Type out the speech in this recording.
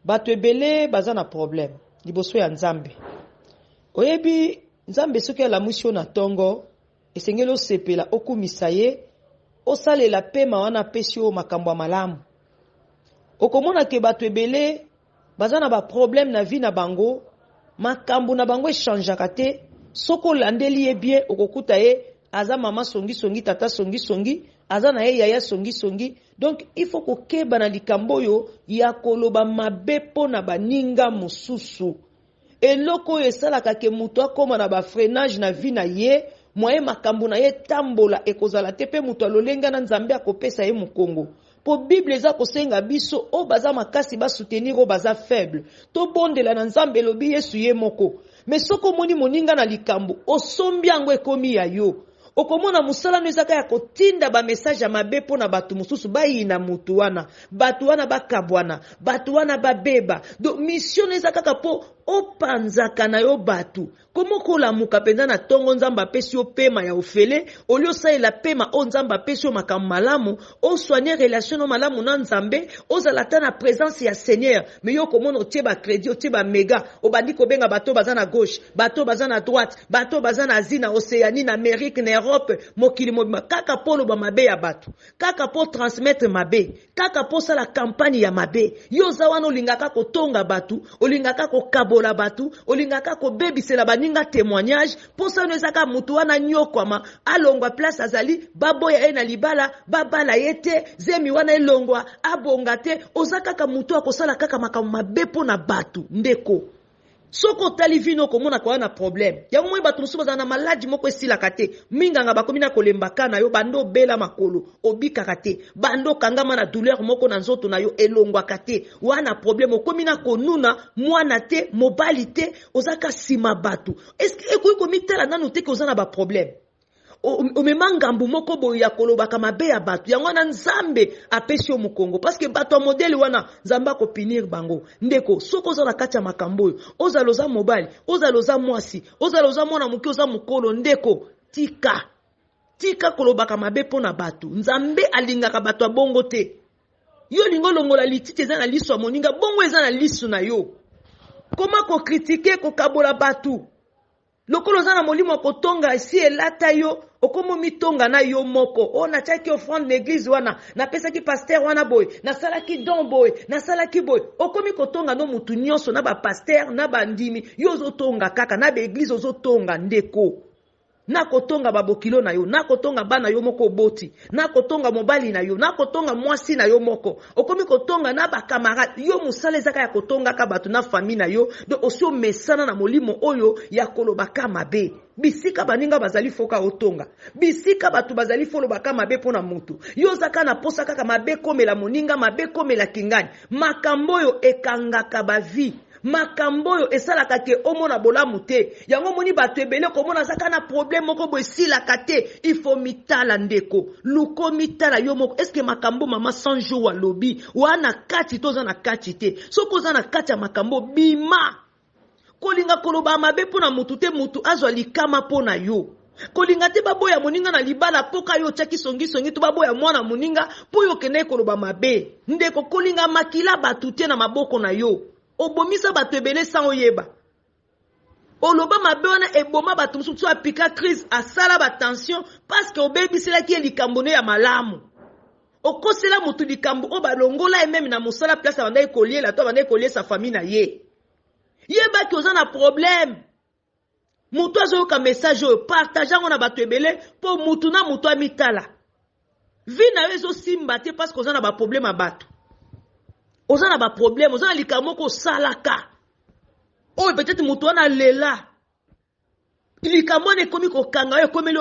Bato ebele baza na problème liboso ya Nzambe. Oyebi, Nzambe soki alamusi yo na tongo, esengeli osepela, okumisa ye, osalela pema wana apesi yo makambo ya malamu. Okomona ke bato ebele baza na ba problème na vie na bango, makambo na bango echangeaka te. Soki olandeli ye bien, okokuta ye aza mama songisongi, tata songisongi, aza na ye yaya songisongi. Donc il faut kokeba na likambo oyo ya koloba mabe mpo na baninga mosusu. Eloko oyo esalaka ke moto akóma na bafreinage na vie na ye, moye makambo na ye tambola ekozala te, mpe moto alolenga na Nzambe akopesa ye mokongo. Mpo Bible eza kosenga biso, oyo baza makasi basoutenir oyo baza faible, tobondela na Nzambe, elobi Yesu ye moko. Mais soki omoni moninga na likambo, osombi yango, ekomi ya yo. Okomona mosala no ezaka ya kotinda bamessage ya mabe mpo na bato mosusu, bayina motu wana, bato wana bakabwana, bato wana babeba. Donc mission no eza kaka mpo opanzaka na yo bato. Komo kolamuka mpenza na ntongo, Nzambe apesi yo pema ya ofele, olie osalela pema oyo Nzambe apesi yo makambo malamu, osoigne relation no malamu na Nzambe, ozala ata na présence ya Seigneur. Mais yo komona otie bacrédit, otie baméga, obandi kobenga bato baza na gauche, bato baza na droite, bato baza na Asie, na Océanie, na Amérique, na Europe, mokili mobima, kaka mpo oloba mabe ya bato, kaka mpo transmettre mabe, kaka mpo osala campagne ya mabe. Yo oza wana, olingaka kotonga bato, olingaka kokabola bato, olingaka kobebisela baninga témoignage. Mposa no ezaka motu wana nyokwama, alongwa place azali, baboya ye na libala, babala ye te, zemi wana elongwa, abonga te. Oza kaka motu akosala kaka makambo mabe mpo na bato. Ndeko, soki otali vino, okomonaka wana na problème yango. Moi, bato mosusu bazala na maladi moko esilaka te. Minganga bakomi na kolembaka na yo, bando obela makolo, obikaka te, bando okangama na douleur moko na nzoto na yo, elongwaka te. Wana problème, okomi na konuna mwana te, mobali te, ozaka nsima bato. Est-ce ekoki komitala nanu te ke oza na baproblème? Omema ngambu moko boye ya kolobaka mabe ya bato. Yango wana Nzambe apesi yo mokongo, parce que bato ya modèle wana, Nzambe akopunir bango. Ndeko, soki oza na kati ya makambo oyo, ozala oza mobali, ozala oza mwasi, ozala oza mwana moke, oza mokolo, ndeko, tika, tika kolobaka mabe mpo na bato. Nzambe alingaka bato ya bongo te. Yo olingi olongola lititi eza na liso ya moninga, bongo eza na liso na yo. Koma kocritiquer, kokabola bato. Lokola oza na molimo ya kotonga, esi elata yo, okoma omitonga na yo moko. Oyo natiaki offrande na église wana, napesaki pasteur wana boye, nasalaki don boye, nasalaki boye. Okomi kotonga no mutu nyonso, na bapasteur, na bandimi. Yo ozotonga kaka na baéglise, ozotonga. Ndeko, nakotonga babokilo na yo, nakotonga bana yo moko oboti, nakotonga mobali na yo, nakotonga mwasi na yo moko, okomi kotonga na bacamarade. Yo mosala ezaka ya kotongaka bato na famille na yo. Donc osi omesana na molimo oyo ya kolobaka mabe. Bisika baninga bazali, foka otonga. Bisika bato bazali, fo olobaka mabe mpo na motu. Yo ozaka na posa kaka mabe komela moninga, mabe komela kingani. Makambo oyo ekangaka bavie, makambo oyo esalaka ke omona bolamu te. Yango omoni bato ebele komona azaka na problème moko boye esilaka te. Il faut mitala, ndeko, luko mitala yo moko. Est-ce makambo mama 100 jours alobi wana kati to oza na kati te? Soki oza na kati ya makambo, bima. Kolinga koloba mabe mpo na mutu te, mutu azwa likama mpo na yo. Kolinga te baboya moninga na libala mpoka yo otiaki songisongi, to baboya mwana moninga mpo oyo okendaki koloba mabe. Ndeko, kolinga makila bato te na maboko na yo. Obomisa bato ebele sans oyeba. Oloba mabe wana, eboma bato mosusu, apika crise, asala batension, parce que obebiselaki ye likambo ne ya malamu. Okosela motu likambo oyo balongola ye même na mosala, place abandaki koliela to abandaki koliesa famille na ye. Yebaki oza na problème. Motu azoyoka message oyo, partage yango na bato ebele, mpo mutu na motu amitala. Vie na yo ezosimba te parce que oza na baproblème ya bato. Oza na baproblème, oza na likambo moko osalaka oyo peut-être motu wana alela likambo wana, ekomi kokanga oyo ekomeli.